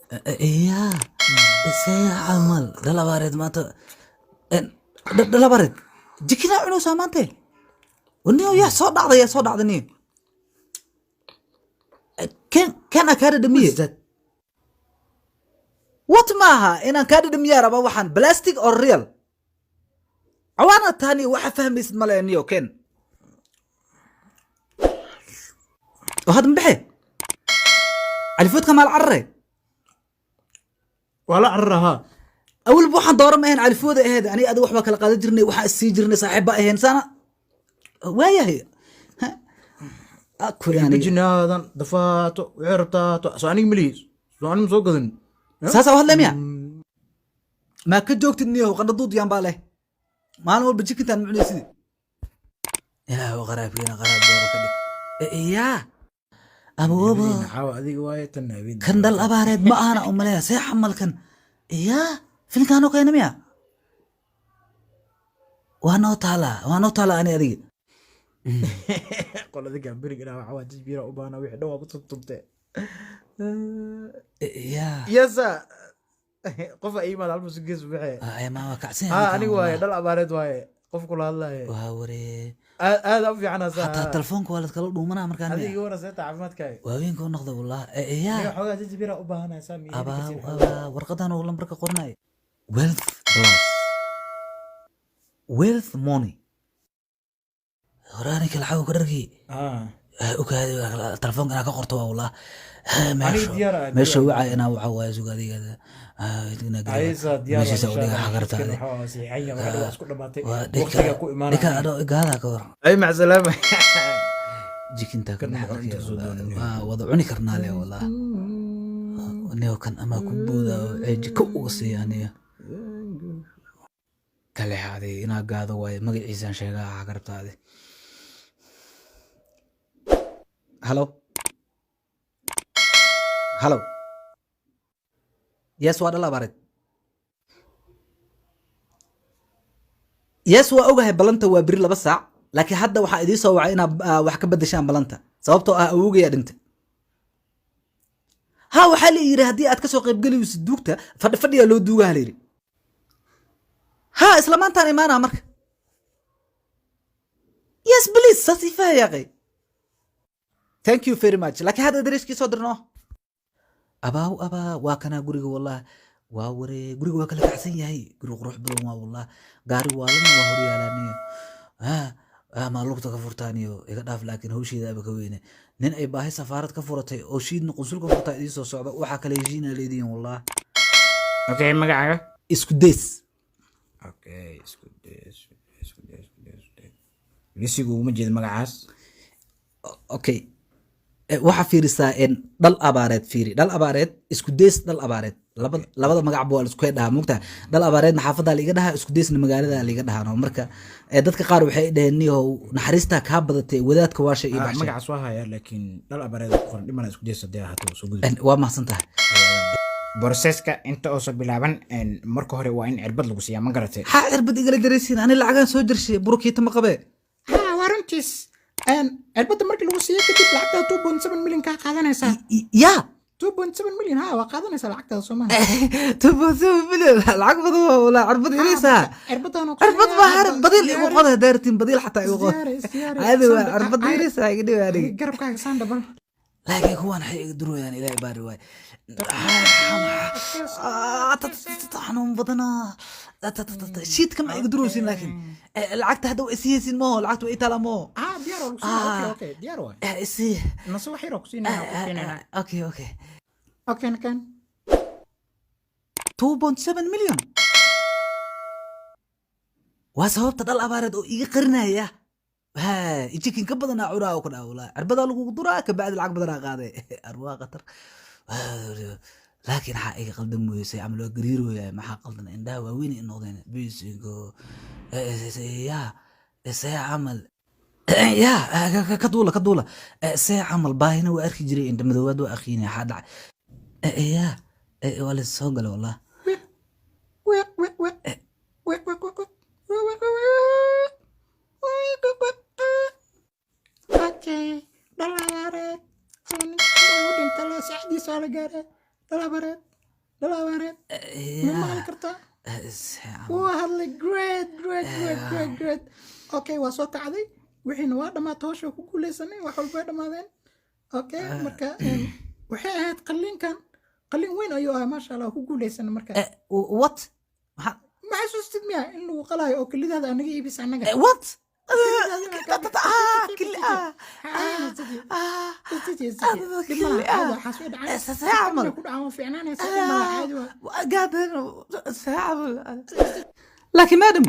Yaa see camal dhalabaareed maanta? Dhalabaareed jikinaa cunaysaa maante? Niyo, yaa soo dhacday? Yaa soo dhacday niyo? Ken ken aa kaa dhadhamiye. What? Maaha inaan kaa dhadhamiyaa raba. Waxaan plastic or real cawaana taani waxa fahmaysid male niyo. Ken oo hadda mabaxe califoodka maal carare. Waa la carara haa. Awalba waxaan doora ma ahayn, califooda ahayd. Aniga adiga waxbaa kala qaadan jirnay, waxaan issii jirnay, saaxiib ba ahayn sana waayahay. Ha? Aku aniga Bijinaadan dafaato waxay rabtaa soo aniga malihi, soo aniga ma soo gadan. Saasaa u hadlay miya? Maa ka joogtid niyow? Qandhaduud yaan baa leh maalin walba jikintaan mucunaysid. Ilaahu qaraabkiina qaraab doora ka dhig. Yaa aboobo. Caawa adiga waaye tan habeen. Kan dhal abaareed ma ahana umaleya. See xamalkan? Yaa filinkaanoo keena miya? Waa noo taala, waa noo taala ani adiga. Qolada gambiriga dhaa waxaa waa jijbiira u baahna, wixii dhan waa ku tubtubte. Yaa. Yasa qofa iimaad halma sugees bixe. Maa waa kacsan. Ha, aniga waaye, dhal abaareed waaye qof kula hadlaaye. Waa waree. Aad aad u fiican hasa. Xataa telefoonka waa ladkala dhuumanaa markaan miya? Adiga wana seeta caafimaadkaaga? Waaweenka u noqda wallah. Aniga Yaa. Xoogaa jijbiira u baahanaya saa miyi. Abaa abaa, warqadan oo lambarka qornay, Wealth Plus Wealth Money horaani kala lacag ka dhargii. Ogaadi telefoonka inaa ka qorto waa wallah. Aniga diyaar ah, meesha diyaar. waca inaa waca waayo sugaadigeeda. Aysa diyaar. Meeshiisa u dhiga xagarta. Isku dhamaatay Waa waqtiga ku imaanaya. Dhika adho gaada ka hor. Ay, mac salaama. Jikinta ka Kan dhex muxuu arkay. inta soo doonay? Waa wada cuni karnaa le wallah. Niyo kan amaa ku booda oo ceeji ka uga siiya aniga kale. Inaa gaado waaye, magaciisaan sheegaa xagartaadi. Hello, hello, yes, waa dhal abaareed. Yes, waa ogahay balanta waa beri 2 saac, laakiin hadda waxaa idiin soo wacay inaad wax ka bedeshaan balanta, sababtoo ah awowgayaa dhintay. Ha, waxaa la yidhi haddii aad kasoo qaybgelayso duugta, fadhi fadhiyaa loo duugaha la yidhi. Ha, isla maantaan imaanaa marka. Yes, please, saas ii fahayaaqay. Thank you very much, laakiin hadda adreskii soo dirno. Abaaw abaa, waa kanaa guriga wallah. Waa waree, guriga waa kala kacsan yahay. Guri qurux badan waa wallah. Gaari waalana waa horyaalaaniyo ama lugta ka furtaaniyo iga dhaaf, laakiin hawsheeda aba ka weyne. Nin ay baahi safaarad ka furatay oo shiidna qunsul ka furtaa idiin soo socda. Waxaa kala heshiina leediin wallah. Okay, magacaaga? Isku deys. Okay, isku day, isku day, isku day, isku day, isku day. Lisigu uma jeedo magacaas. Okay. Waxaa fiirisaa en dhal abaareed, fiiri dhal abaareed, isku deys dhal abaareed. Labada magacba waa la isku dhahaa mugtaa. Dhal abaareedna xaafadaa liiga dhahaa, isku deysna magaalada liiga dhahaa. No, marka dadka qaar waxay dhaheen, niyow naxariistaa kaa badatay, wadaadka waasha iyo Ah, baxshay. Magacaas waa hayaa, laakiin dhal abaareed ku qoran dhimana isku daysa hadii ahaato soo gudub. Waa mahadsan tahay. Processka inta uusan bilaaban, marka hore waa in cirbad lagu siiyaa, ma garatay? Xaa cirbad igala daraysiin? Ani lacagaan soo jirshay, burukiita ma qabee. Ha, waa runtiis. Cirbadda markii lagu siiyo kadib, lacagta 2.7 million kaa qaadanaysaa. Yaa? 2.7 million, ha, waa qaadanaysaa lacagtaada, soo maha? 2.7 million lacag badan waa walaa. Cirbad yaraysaa. Cirbadan. Cirbad baa har badiil igu qoda daartiin, badiil xataa igu qoda caadi waa. Cirbad yaraysaa iga dhiba aniga. Garabkaaga saan dhaban. Laakiin kuwaan waxay iga durayaan, ilaahay baari waay. Xanuun badanaa shiidka ma iga duraysin, laakiin lacagta hadda waa isihaysin maho, lacagta waa itaala maho. Ah, diyaar waa lagu siinaa. Okay, diyaar waay. Isi. Nase wax yar oo ku siinayna, ku siinayna. Okay. Okay, kan. 2.7 million waa sababta dhal abaareed oo iga qarinaya. Ha, ijikin ka badanaa cunaa oo ku dhaha walaa cirbadaa lagugu duraa, kabacdi lacag badanaa qaaday. Arwaa khatar, laakiin waxaa iga qaldan mooyesay camal waa gariirooya. Maxaa qaldan? Indhaha waaweyn ay noqdeen bisingo. Ya, see camal? Ya, ka duula, ka duula. See camal? Baahina waa arki jiray, indha madoowaad waa aqiinay. Waxaa dhacay? Ya, waa la soo galay wallah. Wiq wiq wiq wiq wiq wiq wiq wiq wiq wiq wiq. Okay, dhal abaareed u dhinta la saacdiisa la gaaray dhal abaareed. Dhalabaareed ma maqli kartaa? Wuu hadlay. Great, great, great, great, great. Okay, waa soo kacday, wixiina waa dhammaatay, hawsha waa ku guuleysanay, wax walba way dhammaadeen. Okay, marka waxay ahayd qalliinkan qalliin weyn ayuu ahaa. Maasha Allah, waa ku guuleysanay. Marka What? Maxaa? Ma xasuustid miya in lagu qalayo oo kelidaada anaga iibis annaga? What? Ah, Camal. Laakiin madam,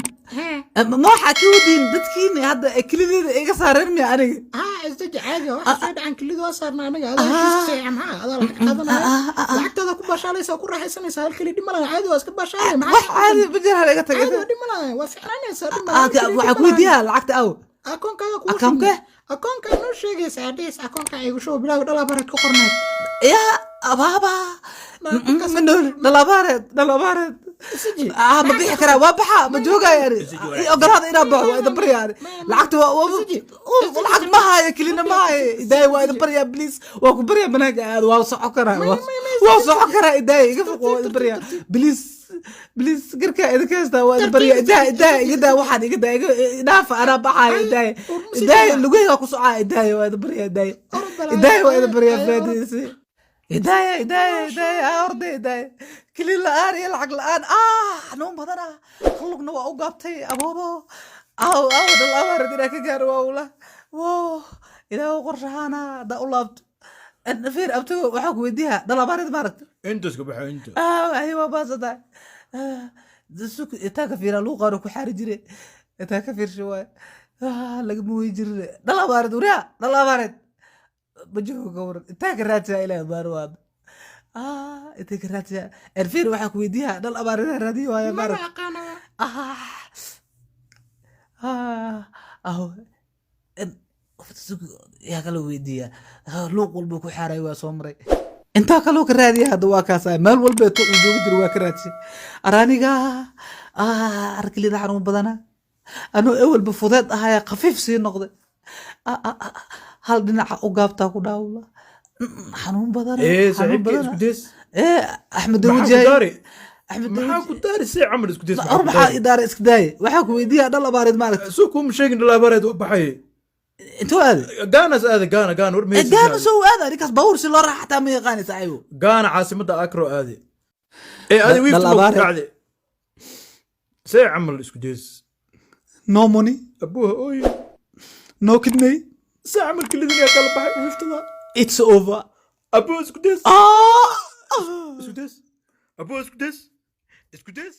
ma waxaa ka wadiin dadkiina hadda kelideeda iga saareen miya aniga? Haa, isdeji, caadi waa. Waxa soo dhacan kelida waa saarna anaga. Adaa heshiiska saxiixa, maxaa adaa lacag qaadanaya, lacagtaada ku baashaalaysa, ku raaxaysanaysa. Hal keli dhib ma laha, caadi waa, iska baashaalay. Wax maxaa caadi ma jiraan, iga caadi tagay. Waa dhib ma laha, waa fiicnaanaysaa, dhib ma laha. Waxaa ku weydiiyaa lacagta aw? Akoonkaaga kuu. Akoonkee? Akoonkaa noo sheegaysa, adhees akoonka igu shubo, bilaaw dhalaabareed ku qornayd. Yaa abaaba, ma nool, dhalabaareed, dhalabaareed. Isiji. Ah, ma bixi karaa? Waa baxa, ma joogaya ani. Ii ogolaada inaan baxo, waa idin baryaa ani. Lacagta waa lacag ma haayo, kelina ma haayo. Idaaya, waa idin baryaa, please, waa ku baryaa, banaanka aad waa socon karaa, waa socon karaa. Idaaya, iga foq, waa idin baryaa, please, please, garkaa idinka haystaa, waa idin baryaa. Idaaya, idaaya, iga daa waxaan, iga daa, iga dhaafa, anaa baxaaya. Idaaya, idaaya, lugaheyga ku socaa. Idaaya, waa idin baryaa, idaaya, idaaya, waa idin baryaa, faadiisi. Idaaya, idaaya, idaaya. Ah, orday, idaaya. Kelin la-aan iyo lacag la-aan, ah, xanuun badan, ah, lugna waa u gaabtay. Aboobo, aw aw, dhal abaarid inaa ka gaaro waa ula wo ilaahu qorshahaana haddaa u laabto. Fiir abtigo, waxaa ku weydiiyaa, dhal abaarid maaragta? Inta iska baxa inta. Ah, ay, waa baasatahay. Suk, intaa ka fiiraa, luuqaanu ku xaari jire, intaa ka fiirsha waay. Ah, lagama wey jirine dhal abaarid. Wariya, dhal abaarid ma joogo, ka waran? Intaa ka raadsaa, ilaah baaro waad. Ah, intay ka raadsaa. Erfiir, waxaa ku weydiiyaa, dhal abaaridaa raadiyo waaya. Maba maarag aqaana. Ah ah ah, yaa kala weydiiyaa? Ah, luuq walba ku xaaray waa soo maray, intaa kaloo ka raadiya. Hadda waa kaasa, meel walbeeto uu joogi jiro waa ka raadshay. Araniga ah, arkelida xanuun badana, anuu ewelba fudeed ahaya, khafiif sii noqday. Ah, ah, ah, hal dhinaca u gaabtaa ku dhaawla. Xanuun badana. Ee xanuun saaxiibkii, badana. Isku deys. Ee Axmed. Maxaa ku Wajahay daari? Axmed. Maxaa ku daari? See camal, isku deys. Hor maxaa idaara? Iska daaye, waxaa ku weydiiyaa, dhal abaareed maaragta? Soo kuma sheegin, dhalaabareed waa baxay. Intuu aaday? Gaanas aada, Gaana, Gaana war. Ee, Gaana soo aada? Ninkaas baabuur si loo raaxa xataa ma yaqaani, saaxiibo. Gaana caasimada Akro aade. Ee adi wiifta Dhal ma ku abaareed. dhacde? See camal, isku deys. No money. Abuha ooye. No kidney. See camal, kelidin yaa kala baxay wiiftada. It's over. Abuha, isku deys. Ah! Isku deys, abuha, isku deys, isku deys.